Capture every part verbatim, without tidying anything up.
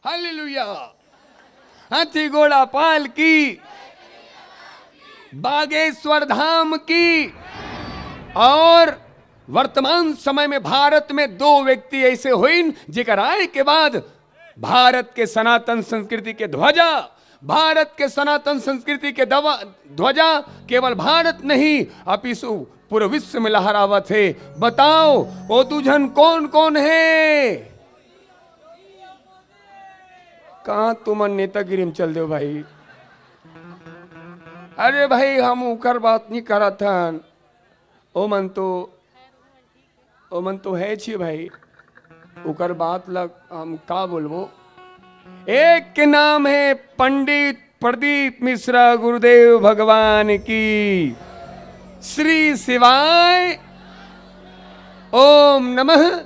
Hallelujah. हाथी घोड़ा पाल की, बागेश्वर धाम की। और वर्तमान समय में भारत में दो व्यक्ति ऐसे होइन, जेकर आए के बाद भारत के सनातन संस्कृति के ध्वजा, भारत के सनातन संस्कृति के दवा-, ध्वजा केवल भारत नहीं, अपिसु पूरे विश्व में लहरावत हे। बताओ, वो दू झन कौन कौन हे? कहाँ तुमन नेतागिरी में चल देव भाई? अरे भाई, हम उकर बात नहीं करत हन। ओमन तो, ओमन तो हे छी भाई, उकर बात ला हम का बोलबो। एक के नाम हे पंडित प्रदीप मिश्रा गुरुदेव भगवान की। श्री शिवाय। ओम नमः।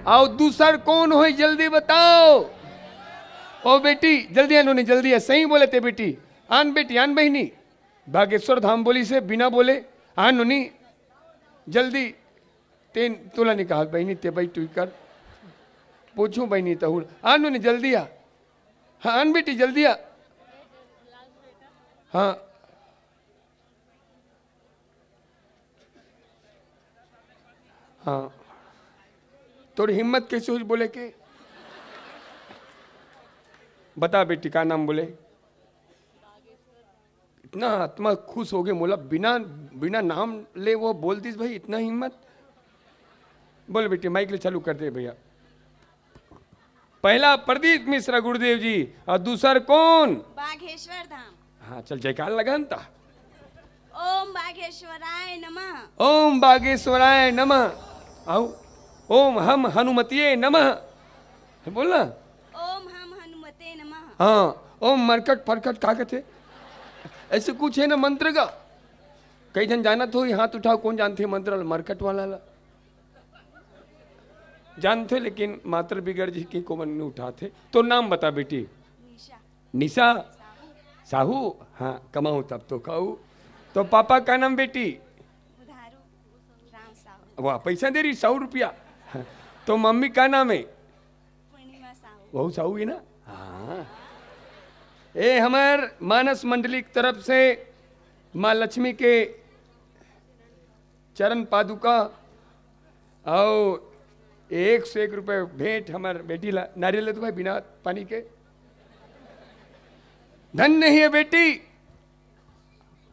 अउ दूसर कौन होही, जल्दी बताओ। ओ बेटी, जल्दी आन नोनी, जल्दी आ। सही बोले ते बेटी। आन बेटी, आन बहिनी। बागेश्वर धाम बोलिस हे, बिना बोले। आन नोनी, जल्दी। तें तोला नइ कहत बहिनी, तें बइठ टुई कर। पूछूं बहिनी तहूं। आन नोनी, जल्दी आ। हाँ, आन बेटी, जल्दी आ। हाँ। हाँ। तोर हिम्मत कइसे होइस बोले के? बता बेटी, का नाम बोले? इतना आत्मा खुश होगे मोला, बिना, बिना नाम ले वो बोल दिस भाई, इतना हिम्मत। बोल बेटी, माइक ले चालू कर दे भैया। पहला प्रदीप मिश्रा गुरुदेव जी, अउ दूसर कौन? बागेश्वर धाम। हाँ, चल जयकार लगा न ता। ओम बागेश्वराय नमः। ओम बागेश्वराय नमः। अउ ओम हम हनुमतिये नमः। बोल ना। ओम हम हनुमते नमः। हाँ, ओम मरकट फरकट का कथे? ऐसे कुछ हे ना मंत्र का? कई झन जानत होही, हाथ उठाव, कौन जानथे मंत्र ल-, मरकट वाला ला? जानथे, लेकिन मात्र बिगड़ जी के कोमन नइ उठाथे। तो नाम बता बेटी। निशा। निशा? साहू। साहू? हाँ, कमाहूं तब तो खाहूं। तो पापा का नाम बेटी? उधारू राम साहू। वाह, पैसा दे रही, सौ रुपया। तो मम्मी का नाम हे? पूर्णिमा साहू। वहू साहू हे ना? हाँ। ए, हमर मानस मंडली के तरफ से माँ लक्ष्मी के चरण पादुका अउ एक सौ एक रुपये भेंट हमर बेटी ला। नारियल ले तो भाई, बिना पानी के। धन्य हे बेटी,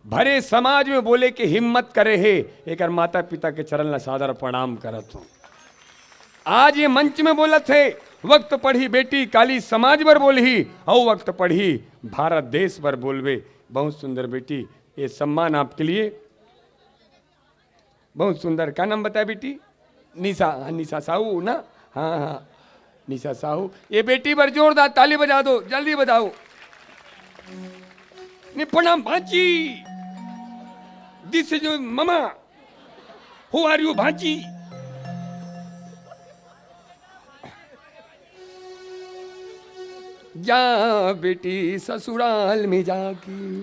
भरे समाज में बोले के हिम्मत करे हे, एकर माता पिता के चरण ला सादर प्रणाम करत हूँ। आज ये मंच में बोलत हे, वक्त पड़ही बेटी काली समाज बर बोलही, अउ वक्त पड़ही भारत देश बर बोलबे। बहुत सुंदर बेटी, ये सम्मान आपके लिए। बहुत सुंदर। का नाम बताया बेटी? निशा। हाँ, निशा साहू ना? हाँ, हाँ, निशा साहू। ये बेटी बर जोरदार ताली बजा दो, जल्दी बजाओ। नहीं, प्रणाम Bhanchi. This is mama. Who are you, Bhanchi? जा बेटी ससुराल में जाके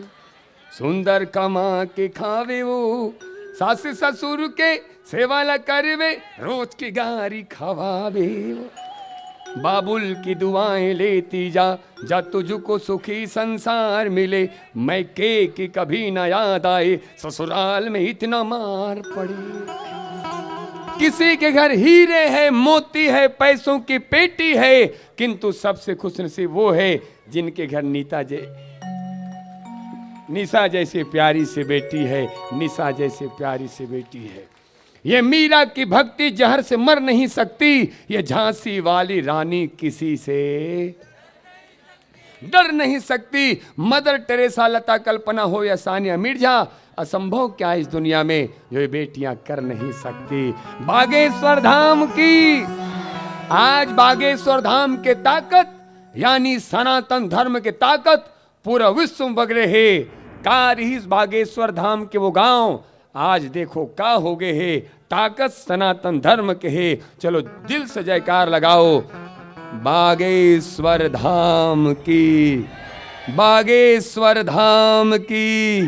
सुंदर कमा के खावे वो, सास ससुर के सेवा ला करवे, रोज के गारी खवावे वो। बाबुल की दुआएं लेती जा, जा तुझको सुखी संसार मिले। मैके की कभी ना याद आए, ससुराल में इतना मार पड़े। किसी के घर हीरे है, मोती है, पैसों की पेटी है, किंतु सबसे खुशनसीब वो है जिनके घर नीता जै-, निशा जैसी प्यारी सी बेटी है, निशा जैसी प्यारी सी बेटी है। ये मीरा की भक्ति जहर से मर नहीं सकती, ये झांसी वाली रानी किसी से डर नहीं सकती। मदर टेरेसा, लता कल्पना हो या सानिया मिर्जा, असंभव क्या इस दुनिया में जो ये बेटियां कर नहीं सकती। बागेश्वर धाम की, आज बागेश्वर धाम के ताकत, यानी सनातन धर्म के ताकत पूरा विश्व में बगरे हे। का रहिस बागेश्वर धाम के वो गांव, आज देखो का हो गए हे। ताकत सनातन धर्म के हे। चलो दिल से जयकार लगाओ। बागेश्वर धाम की, बागेश्वर धाम की,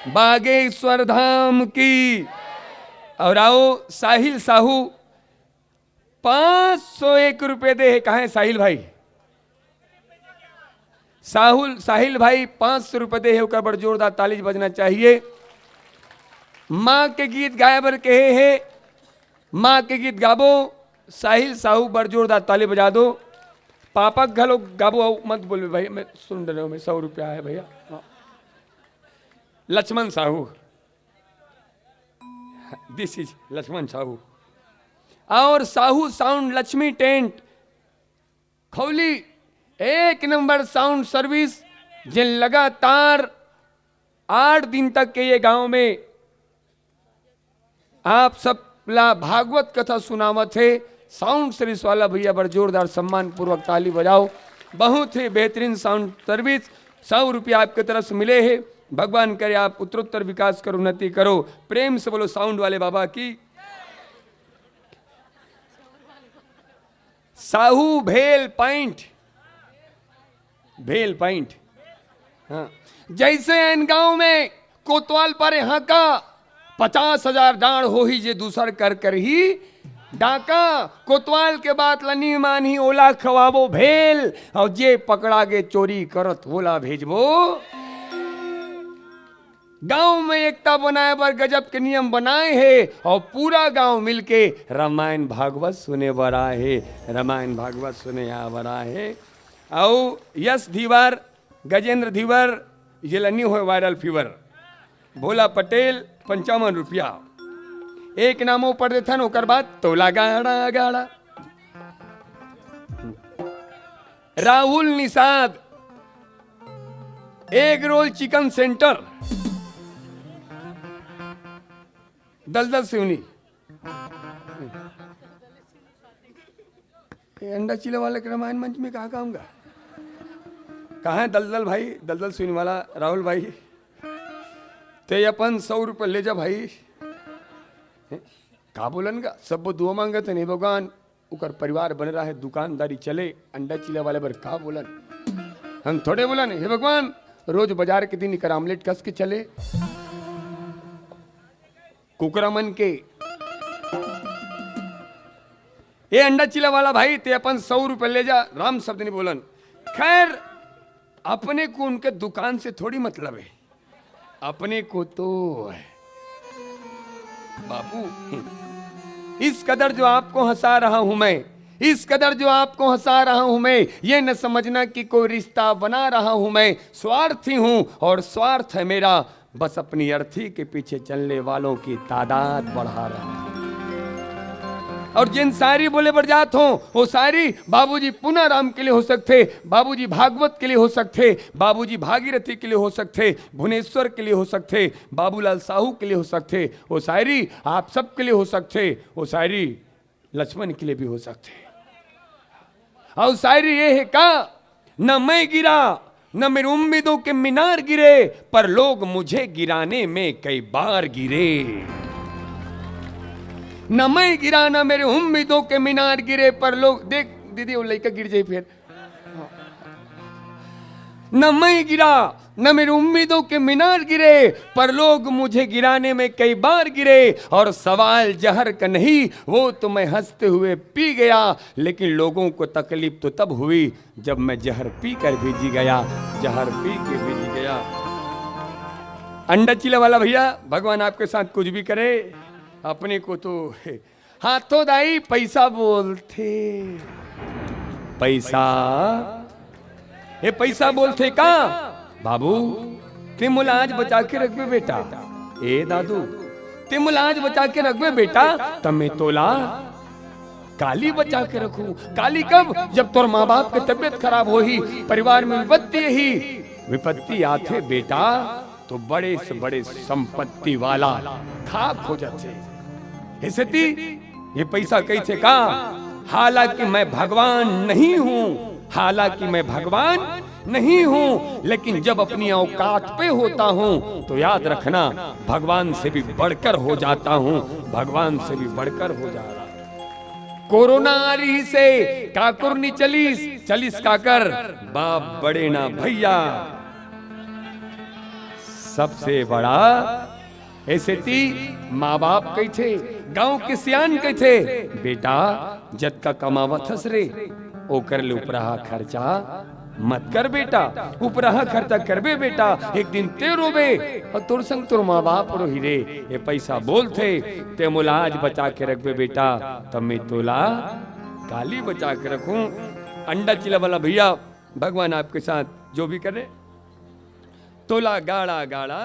बागेश्वर धाम की। और आओ साहिल साहू, पाँच सौ एक रुपये दे हे। कहाँ हे साहिल भाई? साहुल, साहिल भाई पाँच सौ रुपए दे हे, ओकर बर जोरदार ताली बजना चाहिए। माँ के गीत गाए बर कहे हे, माँ के गीत गाबो। साहिल साहू बर जोरदार ताली बजा दो। पापा घलो गाबो, अउ मत बोलबे भाई, मैं सुन रहे हूँ, मैं सौ रुपया है भैया। हाँ। लक्ष्मण साहू, this is लक्ष्मण साहू और साहू साउंड लक्ष्मी टेंट खौली, एक नंबर साउंड सर्विस, जिन लगातार आठ दिन तक के ये गांव में आप सब ला भागवत कथा सुनावत हे। साउंड सर्विस वाला भैया बर जोरदार सम्मान पूर्वक ताली बजाओ। बहुत ही बेहतरीन साउंड सर्विस। सौ रुपया आपके तरफ से मिले हे। भगवान करे आप उत्तरोत्तर विकास करो, उन्नति करो। प्रेम से बोलो साउंड वाले बाबा की। साहू भेल पॉइंट, भेल पॉइंट। हाँ। जैसे ऐन गांव में कोतवाल पर हाका, पचास हजार डांड़ होही जे दूसर कर करही डाका। कोतवाल के बात ल नी मानही, ओला खवाबो भेल, अउ जे पकड़ा गे चोरी करत, ओला भेजबो। गांव में एकता बनाए बर गजब के नियम बनाए हे अउ पूरा गांव मिलके रामायण भागवत सुने बर आए हे, रामायण भागवत सुने आ बर आए हे। अउ यश धीवर, गजेंद्र धीवर, ये ल नी होय वायरल फीवर। भोला पटेल, पंचावन रुपया। एक नामो पढ़ देथन, ओकर बाद तोला गाड़ा गाड़ा। Rahul Nishad, egg roll chicken centre, दलदल सिवनी। ये अंडा चीला वाले के रामायण मंच में कहाँ काम का? कहाँ है दलदल भाई, दलदल सिवनी वाला राहुल भाई? ते अपन सौ रुपये ले जा भाई। हैं? का बोलन का? सब दुआ मांगत हे, नहीं भगवान, उकर परिवार बने रहे, दुकानदारी चले, अंडा चीला वाले बर का बोलन? हम थोड़े बोलन, हे भगवान, रोज बाजार के दिन इकर आमलेट कस के चले। कुकरा मन के। ए अंडा चीला वाला भाई, ते अपन सौ रुपये ले जा, राम शब्द नहीं बोलन। खैर, अपने को उनके दुकान से थोड़ी मतलब है, अपने को तो है। बाबू, इस कदर जो आपको हंसा रहा हूं मैं, इस कदर जो आपको हंसा रहा हूं मैं, ये न समझना कि कोई रिश्ता बना रहा हूं मैं। स्वार्थी हूं और स्वार्थ है मेरा बस अपनी अर्थी के पीछे चलने वालों की तादाद बढ़ा रहा है। और जिन शायरी बोले बर जात हों, वो शायरी बाबूजी पूनाराम के लिए हो सकथे, बाबूजी भागवत के लिए हो सकथे, बाबूजी भागीरथी के लिए हो सकथे, भुवनेश्वर के लिए हो सकथे, बाबूलाल साहू के लिए हो सकथे, वो शायरी आप सब के लिए हो सकथे, वो शायरी लक्ष्मण के लिए भी हो सकथे। और शायरी ये है का, न मैं गिरा, न मेरी उम्मीदों के मीनार गिरे, पर लोग मुझे गिराने में कई बार गिरे। न मैं गिरा, न मेरी उम्मीदों के मीनार गिरे, पर लोग, देख दीदी, वो लइका गिर जाई फिर। न मैं गिरा, न मेरी उम्मीदों के मीनार गिरे, पर लोग मुझे गिराने में कई बार गिरे। और सवाल जहर का नहीं, वो तो मैं हंसते हुए पी गया, लेकिन लोगों को तकलीफ तो तब हुई जब मैं जहर पी कर भी जी गया, जहर पी के भी जी गया। अंडा चीला वाला भैया, भगवान आपके साथ कुछ भी करे, अपने को तो हाथों दाई पैसा बोलथे। पैसा, ए पैसा बोलथे का? बाबू, ते मोला आज बचा के रखबे बेटा। ए दादू, ते मोला आज बचा के रखबे बेटा, त मैं तोला काली बचा के रखूं। काली कब? जब तोर माँ बाप के तबीयत खराब होही, परिवार में विपत्ति ही विपत्ति आथे बेटा, तो बड़े से बड़े संपत्ति वाला खाक हो जाथे। हे सेती ये पैसा कहिथे का? हालांकि मैं भगवान नहीं हूं, हालांकि मैं भगवान नहीं हूं, लेकिन जब अपनी औकात पे होता हूं तो याद रखना, भगवान से भी बढ़कर हो जाता हूं, भगवान से भी बढ़कर हो जाता हूं। कोरोना आ रही से काकुर नी चलिस, चलिस काकर? बाप बड़े ना भैया, सबसे बड़ा। ए सेती माँ बाप कहिथे, गांव के सियान कहिथे, बेटा, जतका कमावत हस रे, ओकर ले उपराहा खर्चा मत कर बेटा, उपराहा खर्चा करबे बेटा, एक दिन ते रोबे अउ तोर संग तोर माँ बाप रोही रे। ये पैसा बोलथे, ते मोला आज बचा के रखबे बेटा, तब मैं तोला काली बचा के रखूं। अंडा चिला वाला भैया, भगवान आपके साथ जो भी करे, तोला गाड़ा गाड़ा